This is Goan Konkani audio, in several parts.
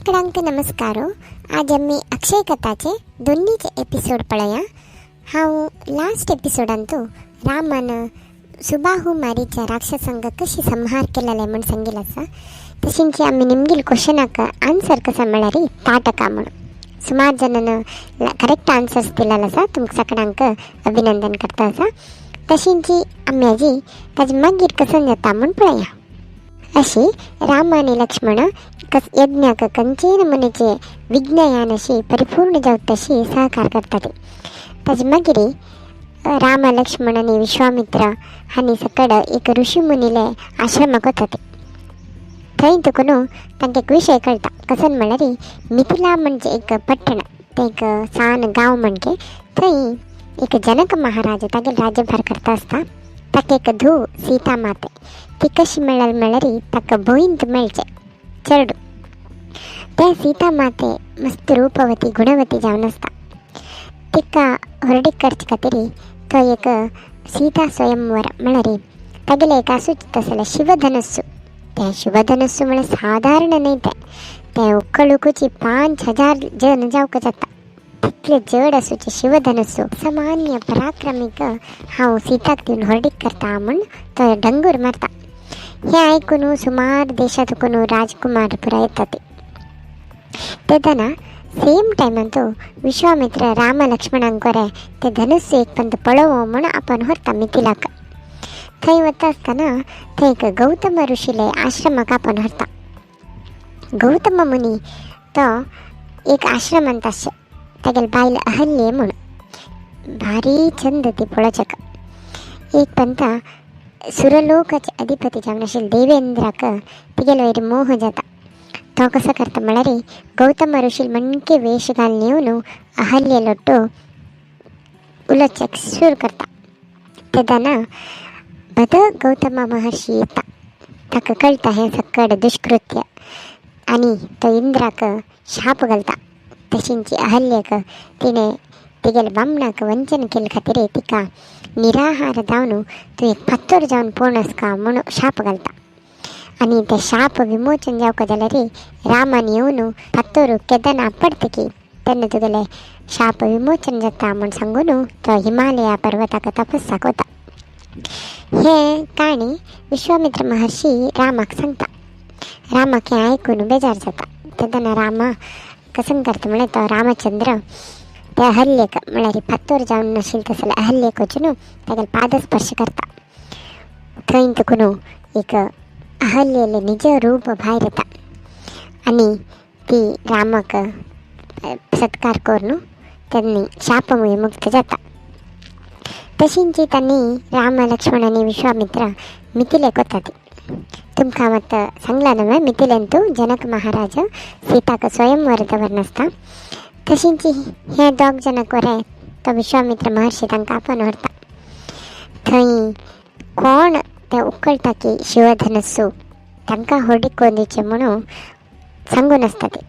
सगळ्यांक नमस्कार. आज आमी अक्षय कथाचे दोन्हीचे एपिसोड पळया. हांव लास्ट एपिसोडांतू रामान सुबाहु मारीच्या राक्षसांक कशी संहार केलेले म्हूण सांगिल आसा. तशेंच आमी निमगील क्वशनाक आन्सर कसो म्हळ्यार ताटका म्हणून सुमार जणांना करेक्ट आन्सर्स दिलेले आसा. तुमकां सगळ्यांक अभिनंदन करता आसा. तशेंच आमी आजी ताजे मागीर कसो जाता म्हूण पळया. अशी राम आनी लक्ष्मण कस यज्ञाक कंचे नमुनेचे विज्ञान अशी परिपूर्ण जावत तशी सहकार करतात. ताजे मागीर राम लक्ष्मण आनी विश्वामित्र हांणी सकड एक ऋषी मुनीले आश्रमाक वतात. थंय तुका न्हू तांकां एक विशय कळटा. कसन म्हळ्यार मिथिला म्हणजे एक पट्टण, तें एक सान गांव म्हणजे थंय एक जनक महाराज तागेलो राज्यभार करता आसता. ताका एक धूव सीता माते. ती कशी मेळ्ळी म्हळ्यार ताका भंयंत मेळचें चेडूं. तें सीता माते मस्त रूपवती गुणवती जावन आसता. तिका होरडीक करचे खातीर तो एक सीता स्वयंवर म्हळ्यार तागेलें एक आसूच तसलें शिवधनस्सु. तें शिवधनस्सु म्हळ्यार सादारण न्हय, तें तें उकळुकूच 5000 जन जावंक जाता तितलें जड आसूचें शिवधनस्सु. सामान्य पराक्रमीक हांव सीताक दिवन होरडीक करता म्हूण तो डंगूर मारता. हें आयकून सुमार देशांतून राजकुमार पुरा येतात. तेदना सेम टायमान विश्वामित्र राम लक्ष्मणांक बरें ते धनुष्य एक पंत पळोवं म्हूण आपण व्हरता मिथिलाक. थंय वता आसतना थंय एक गौतम ऋषीले आश्रमाक आपण व्हरता. गौतम मुनी तो एक आश्रमांत आसचे. तागेले बायल अहल्ये म्हूण भारी चंद ती पळोवच्याक. एक पंता सुरलोकाचे अधिपती जावन आशिल्ले देवेंद्राक तिगेलो वयर मोह जाता. तो कसो करता म्हळ्यार गौतम ऋषी मणके वेश घालून येवन अहल्ये लोट्टू उलोवच्याक सुरू करता. तेदना बद गौतम महर्षी येता. ताका कळटा हें सकड दुष्कृत्य आनी तो इंद्राक शाप घालता. तशेंच अहल्येक तिणें तिगेले बामणाक वंचन केल्ले खातीर तिका निराहार जावन तूं एक फातर जावन पळोवन आसका म्हूण शाप घालता. आनी ते शाप विमोचन जावका जाल्यार रामान येवन फातर केदना आपडतकी तेन्ना तुगेले शाप विमोचन जाता म्हूण सांगून तो हिमालया पर्वताक तपस्याक वता. हे काणी विश्वामित्र महर्षी रामाक सांगता. रामाक हें आयकून बेजार जाता. तेन्ना रामा कसं करता म्हळ्यार तो रामचंद्र ते अहल्येक म्हळ्यार फातर जावन नाशिल्ले तसले अहल्येक वचून तागेले पादस्पर्श करता. थंय तुका एक अहल्येलें निज रूप भायर येता आनी ती रामाक सत्कार करून त्यांनी शाप विमुक्त जाता. तशींच तांणी राम लक्ष्मण आनी विश्वामित्र मिथिलेक वतात. तुमकां मात सांगलां न्हय मिथिलेंतू जनक महाराज सीताक स्वयंवर दवरन आसता. तशींच हे दोग जनक बरें तो विश्वामित्र महर्षी तांकां आपोवन व्हरता. थंय कोण ते उकळटा की शिवधनस्सु तांकां होरडीक करून दिवचें म्हणून सांगून आसता. ते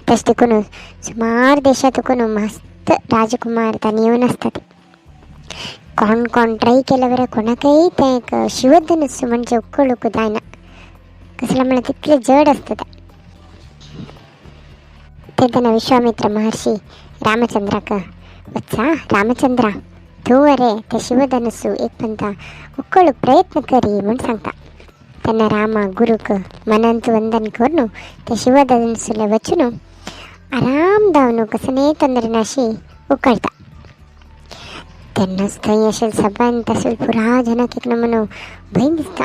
तशें देखून सुमार देशांतून मस्त राजकुमार तांणी येवन आसता. ते कोण कोण ट्राय केल्या बरें कोणाकय तें एक शिवधनस्सु म्हणजे उकळूंक जायना. कसलें म्हळ्यार तितलें जड आसता तें. तेन्ना विश्वामित्र महर्षी रामचंद्राक वत्सा रामचंद्रा तूं अरे ते शिवधनस्सु एक पंता उकळूंक प्रयत्न करी म्हूण सांगता. तेन्ना रामा गुरूक मनांत वंदन करून ते शिवधनस्सूले वचून आराम धांवन कसलेय तंद्रे नाशी उकळता. तेन्नाच थंय अशें सभांत आशिल्ले पुरा जनक एक नमुनो भंय दिसता.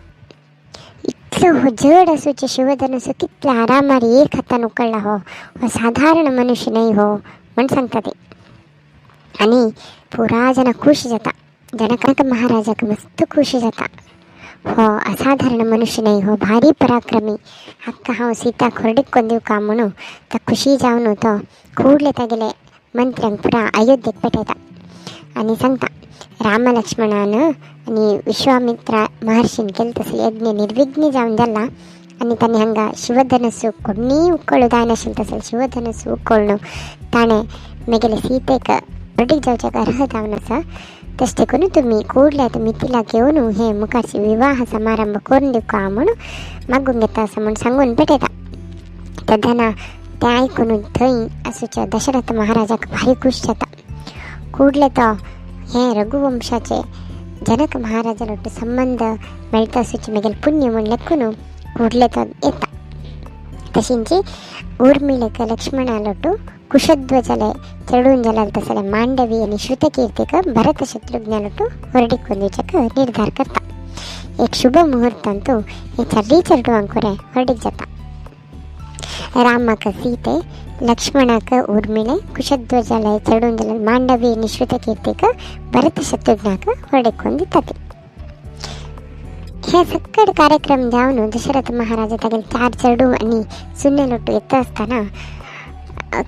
इतलो हो जड आसूचे शिवधनस्सु कितल्या आरामार एक हातान उकळ्ळा. हो हो साधारण मनुष्य न्हय हो म्हूण सांगता ते. आनी पुरा जन खूश जाता. जनक महाराजाक मस्त खुशी जाता. हो असाधारण मनुष्य न्हय हो, भारी पराक्रमी. हाका हांव सीताक होरडीक करून दिवका म्हणून तो खुशी जावन तो ಕೂಡಲೇ तागेले मंत्र्यांक पुरा अयोध्येक पेटयता आनी सांगता राम लक्ष्मणान आनी विश्वामित्र महर्षीन केलें तसलें यज्ञ निर्विघ्न जावन जाला आनी तांणी हांगा शिवधनस्सु कोणीय उकळूं जायनाशिल्लें तसलें शिवधनस्सु उकळून ताणें मेगेले सीतेक होरडीक जावच्याक अर्ह जावन आसा. तशें देखून तुमी ಕೂಡಲೇ आतां मिथिलाक येवन हे मुखारचे विवाह समारंभ करून दिवका म्हूण मागूंक येता आसा म्हूण सांगून पेटयता. तेन्ना तें आयकून थंय आसूच्या दशरथ महाराजाक भारी खूश जाता. ಕೂಡಲೇ तो हे रघुवंशाचे जनक महाराजालोटु संबंध मेळटा आसूचे मेगेले पुण्य म्हूण लेखून ಕೂಡಲೇ तो येता. तशींची ऊर्मिळेक लक्ष्मणालोटु कुशध्वजले चेडून जलाल तसले मांडवी आनी श्रुतकीर्तीक भरत शत्रुघ्नालोटु ಹೊರಡಿಕ್ ಒಂದಿचक निर्धार करता. एक शुभ मुहूर्तांतु हे चारय चेडवांक ಹೊರಡಿಕ್ जाता. रामाक सीते, लक्ष्मणाक ऊर्मिळे, कुशध्वजले चेडून जलाल मांडवी आनी श्रुतकीर्तीक भरत शत्रुघ्नाक ಹೊರಡಿಕ್ ಒಂದಿತ್ತತಿ. हे सक्कड कार्यक्रम जावन दशरथ महाराजा तागेले चार चेडू आनी सुन्नेलोटु येता आसतना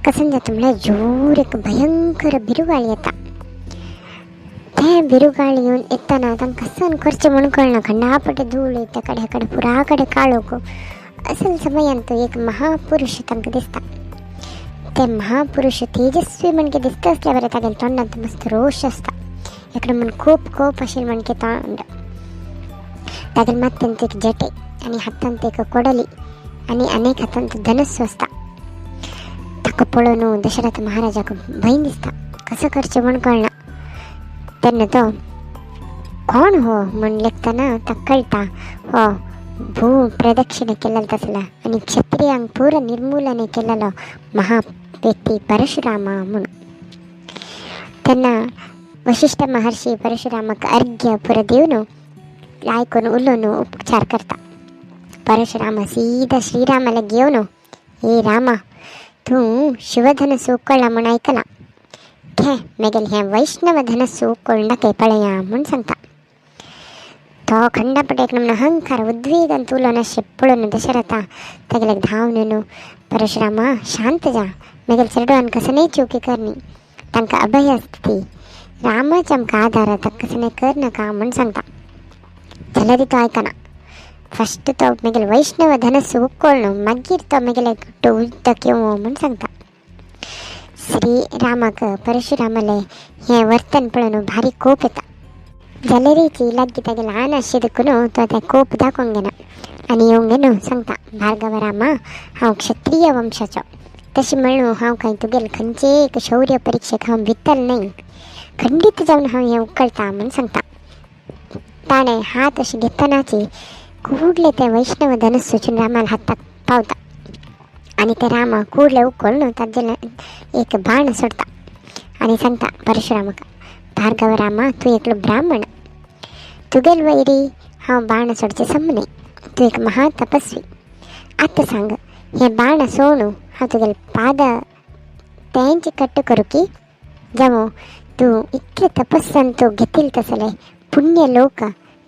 कसन जाता म्हळ्यार जोर एक भयंकर बिरुगाळी येता. तें बिरुगाळी येवन येतना तांकां कसन करचें म्हूण कळना. खंडापटे धूळ येता, कडेन कडेन पुरा कडेन काळोख. असल समयांत एक महापुरुष तांकां दिसता. ते महापुरुष तेजस्वी म्हणके दिसता आसल्या बरें तागेल्या तोंडांत मस्त रोश आसता. एकडे म्हूण खूब कोप आशिल्लें म्हणके तोंड. तागेल्या माथ्यांत एक जटे आनी हातांत एक कोडली आनी अनेक हातांत धनस्सु आसता. ताका पळोवन दशरथ महाराजाक भंय दिसता. कसो करचें म्हूण कळना. तेन्ना तो कोण हो म्हूण लेखतना ताका कळटा हो भू प्रदक्षिणा केलेलो तसलो आनी क्षत्रियांक पुरो निर्मूलने केलेलो महा व्यक्ती परशुरामा म्हूण. तेन्ना वशिष्ठ महर्षी परशुरामाक अर्घ्य पुरो दिवन आयकून उलोवन उपचार करता. परशुराम सीधा श्रीरामाला घेवन, हे रामा, तूं शिवधनस्सु उखळ्ळा म्हूण आयकलां, घे मेगेलें हें वैष्णव धनस्सु उखळून दाखय पळया म्हूण सांगता. तो खंडापट एक नमूनो अहंकार उद्वेगान उलोवन अशें पळोवन दशरथा तागेले धांवन, परशुरामा शांत जा, मेगेले चेडवान कसलेय चुकी करनी, तांकां अभय आसता ती, रामाच आमकां आदार, ताका कसलें कर नाका म्हूण सांगता. जाल्यार तो आयकना. फस्ट तो मेगेले वैष्णव धनस्सु उखळ्ळो, मागीर तो मेगेले उदक येवं म्हूण सांगता. श्रीरामाक परशुरामाले हें वर्तन पळोवन भारी कोप येता. जाल्यारीची लागीं तागे ल्हान आशिल्लें देखून तो तें कोप दाखोवंक घेना आनी येवंक घेवन सांगता, भार्गव रामा, हांव क्षत्रिय वंशाचो, तशें म्हणून हांव कांय तुगेले खंयचेय एक शौर्य परिक्षेक हांव भितल न्हय, खंडीत जावन हांव हें उखळटा म्हूण सांगता. ताणें हात अशें घेतनाची कूडले तें वैष्णव धनस्सु रामाल्या हाताक पावता आनी ते रामा कूडले उखळून ताजेर एक बाण सोडता आनी सांगता परशुरामाक, भार्गव रामा, तूं एकलो ब्राह्मण, तुगेल वैरी हांव बाण सोडचें सम न्हय, तूं एक महातपस्वी. आतां सांग, हें बाण सोडून हांव तुगेले पाद तेंच कट्ट करूं की जावं तूं इतले तपस्यान तूं घेतिल्लें तसलें पुण्य लोक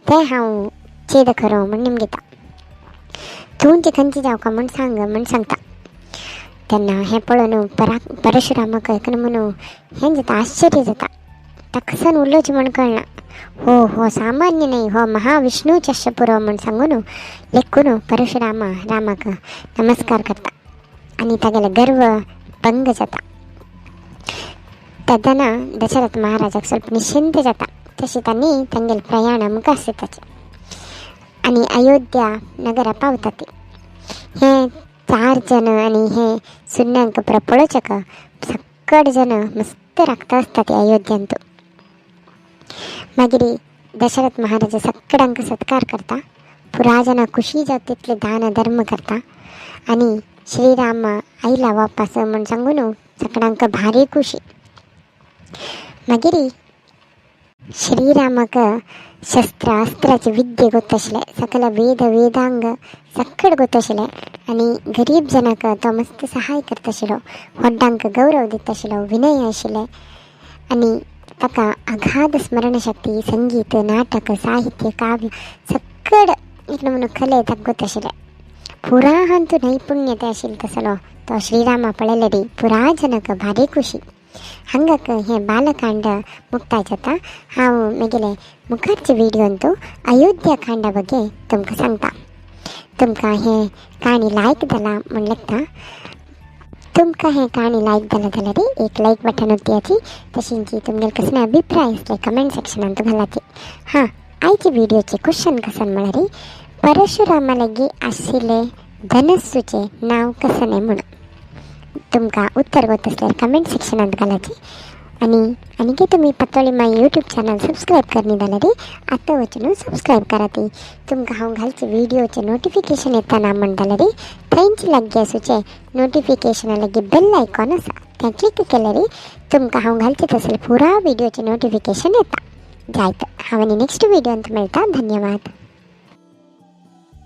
तें हांव छेद करूं म्हूण निमगिता, तूंच खंयची जावका म्हूण सांग म्हूण सांगता. तेन्ना हें पळोवन परशुरामाक एक नमुनो हें जाता, आश्चर्य जाता. ताका कसन उलोवचें म्हूण कळना. हो हो सामान्य न्हय, हो महाविष्णूच आसचें पुरो म्हूण सांगून लेखून परशुरामा रामाक नमस्कार करता आनी तागेलो गर्व भंग जाता. तेन्ना दशरथ महाराजाक ಸ್ವಲ್ಪ निश्चिंत जाता. तशें तांणी तांगेलें प्रयाण मुखार येताचें आनी अयोध्या नगरा पावता ती. हे चार जण आनी हे सुन्यांक पुरो पळोवच्याक सक्कड जण मस्त राखता आसता ते अयोध्यांत. मागीर दशरथ महाराजा सक्कडांक सत्कार करता, पुरा जाणां खुशी जाता तितले दान धर्म करता आनी श्रीराम आयला वापस म्हूण सांगून सगळ्यांक भारी खुशी. मागीर श्रीरामाक शस्त्र अस्त्राची विद्ये गोत्ताशिल्लें, सकल वेद वेदांग सक्कड गोत्ताशिल्लें आनी गरीब जनाक तो मस्त सहाय करताशिल्लो, व्हड्डांक गौरव दिताशिल्लो, विनय आशिल्लें आनी ताका अगाध स्मरणशक्ती, संगीत, नाटक, साहित्य, काव्य सक्कड एक नमुनो कले ताका गोत्ताशिल्लें. पुरा हांतू नैपुण्यते आशिल्लो तसलो तो श्रीरामा पळयल्यार पुरा जनक भारी खुशी. हांगाक हें बालकांड मुक्ताय जाता. हांव मेगेले मुखारचे व्हिडियोंतू अयोध्या कांडा ಬಗ್ಗೆ तुमकां सांगता. तुमकां हें काणी लायक जाला म्हूण लेखता. तुमकां हें काणी लायक जाला जाल्यार एक लायक बटन ओत्याची, तशेंच तुमगेले कसले अभिप्राय आसले कमेंट सेक्शनांत घालाची. हां, आयचे व्हिडियोचे क्वेश्चन कसन म्हळ्यार परशुरामा लागीं आशिल्लें धनस्सूचें नांव कसलें म्हणून. तुमकां उत्तर गोत आसल्यार कमेंट सेक्शनांत घालाची. आनी आनीकय तुमी पातोळी माय यूट्यूब चॅनल सबस्क्रायब करनी जाल्यार आतां वचून सबस्क्रायब करात. तुमकां हांव घालचे व्हिडियोचे नोटिफिकेशन येता ना म्हण जाल्यार थंयच लागीं आसूचे नोटिफिकेशना लागीं बेल आयकॉन आसा, तें क्लिक केल्यार तुमकां हांव घालचे तसले पुरा व्हिडियोचे नोटिफिकेशन येता. जायत, हांव आनी नेक्स्ट व्हिडियोंत मेळटा. धन्यवाद.